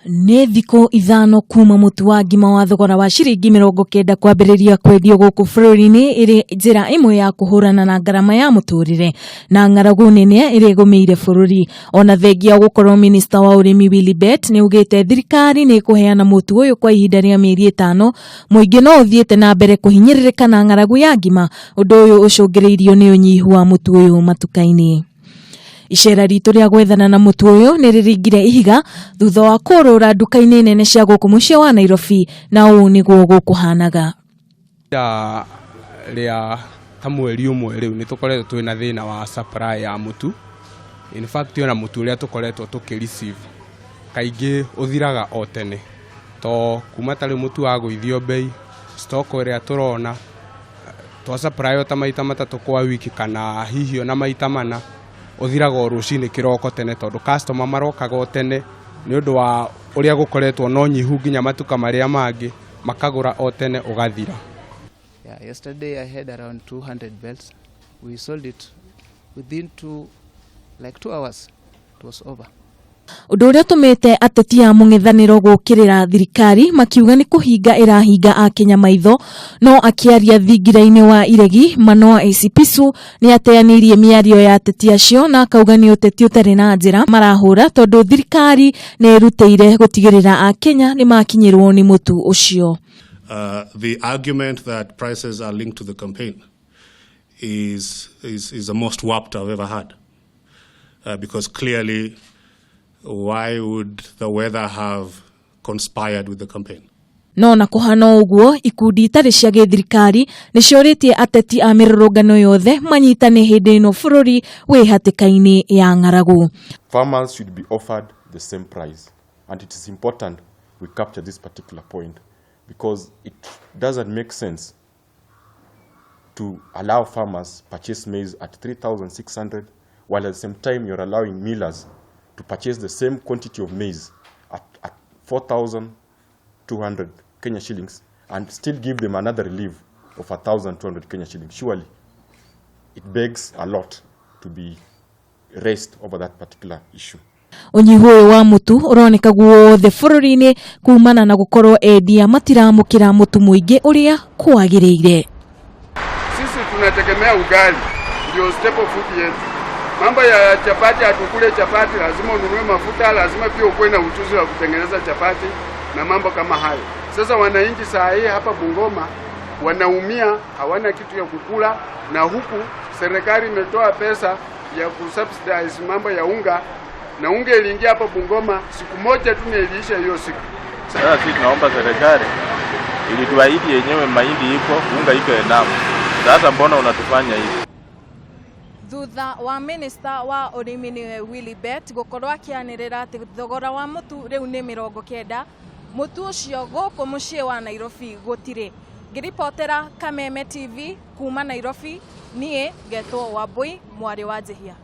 Nĩ thikũ ithano kuma mũtu wa ngima wa thogora wa ciringi 90 kwambĩrĩria kwendio gũkũ bũrũri-inĩ ĩrĩ njĩra ĩmwe ya kũhũrana na ngarama ya mũtũrĩre na ng'aragu nene ĩrĩa ĩgũmĩire bũrũri. Ona thengia gũkorwo minista wa ũrĩmi Willy Bett nĩ augĩte thirikari nĩ ĩkũheana mũtu ũyũ kwa ihinda rĩa mĩeri ĩtano, mũingĩ no ũthiĩte na mbere kũhinyĩrĩrĩka na ng'aragu ya ngima, ũndũ ũyũ ũcũngĩrĩirio nĩ ũnyihu wa mũtu ũyũ matuka-inĩ. Icera ritũ rĩa gwethana na mũtu ũyũ nĩ rĩringire ihiga thutha wa kũũrũra nduka-inĩ nene cia gũkũ mũciĩ wa Nairobi na ũũ nĩguo gũkũhanaga. Ihinda rĩa ta mweri ũmwe rĩu nĩ tũkoretwo twĩna thĩna wa supply ya mũtu. In fact ona mũtu ũrĩa tũkoretwo tũkĩ receive kaingĩ ũthiraga o tene. To kuma ta rĩu mũtu wagũithio mbei, stock ĩrĩa tũrona twa supply ta maita matatũ kwa wiki kana hihi ona maita mana, ũthiraga o rũcinĩ kĩroko tene tondũ customer marokaga o tene nĩ ũndũ wa ũrĩa gũkoretwo na ũnyihu nginya matuka marĩa mangĩ makagũra o tene ũgathira. Yeah, yesterday I had around 200 bells. We sold it within like 2 hours. It was over. Ũndũ ũrĩa ũtũmĩte ateti a mũng'ethanĩro gũkĩrĩra thirikari makiuga nĩ kũhinga ĩrahinga akenya maitho. No akĩaria thingira-inĩ wa iregi, Manoa Esipisu nĩ ateanĩirie mĩario ya ateti acio na akauga nĩ ũteti ũtarĩ na njĩra marahũra tondũ thirikari nĩ ĩrutĩire gũtigĩrĩra akenya nĩ makinyĩrwo nĩ mũtu ũcio. The argument that prices are linked to the campaign is the most warped I've ever had. Because clearly, why would the weather have conspired with the campaign? No na kũhana ũguo, ikundi itarĩ cia gĩthirikari nĩ ciorĩtie ateti a mĩrũrũngano yothe manyitane hĩndĩ ĩno bũrũri wĩ hatĩka-inĩ ya ng'aragu. Farmers should be offered the same price. And it is important we capture this particular point because it doesn't make sense to allow farmers purchase maize at 3,600 while at the same time you're allowing millers to purchase the same quantity of maize at 4,200 Kenya shillings and still give them another relief of 1,200 Kenya shillings. Surely it begs a lot to be raised over that particular issue. Ũnyihu ũyũ wa mũtu ũroneka guothe bũrũri-inĩ kumana na gũkorwo endia matiramũkĩra mũtu mũingĩ ũrĩa kwagĩrĩire. Sisi tunategemea ugali, ndio staple food yetu. Mambo ya chapati, hatukule chapati, lazima ununue mafuta, lazima pia ukuwe na ujuzi wa kutengeneza chapati na mambo kama hayo. Sasa wananchi saa hii hapa Bungoma wanaumia, hawana kitu ya kukula, na huku serikali imetoa pesa ya kusubsidize mambo ya unga, na unga iliingia hapa Bungoma siku moja tu na iliisha hiyo siku. Sasa sisi tunaomba serikali ilituahidi yenyewe mahindi iko, unga iko enough. Sasa mbona unatufanya hivi? Thutha wa minista wa ũrĩmi nĩwe Willy Bett gũkorwo akĩanĩrĩra atĩ thogora wa mũtu rĩu nĩ 90, mũtu ũcio gũkũ mũciĩ wa Nairobi gũtirĩ. Ngĩribotera Kameme TV kuma Nairobi, niĩ ngetwo Wambui mwarĩ wa Njihia.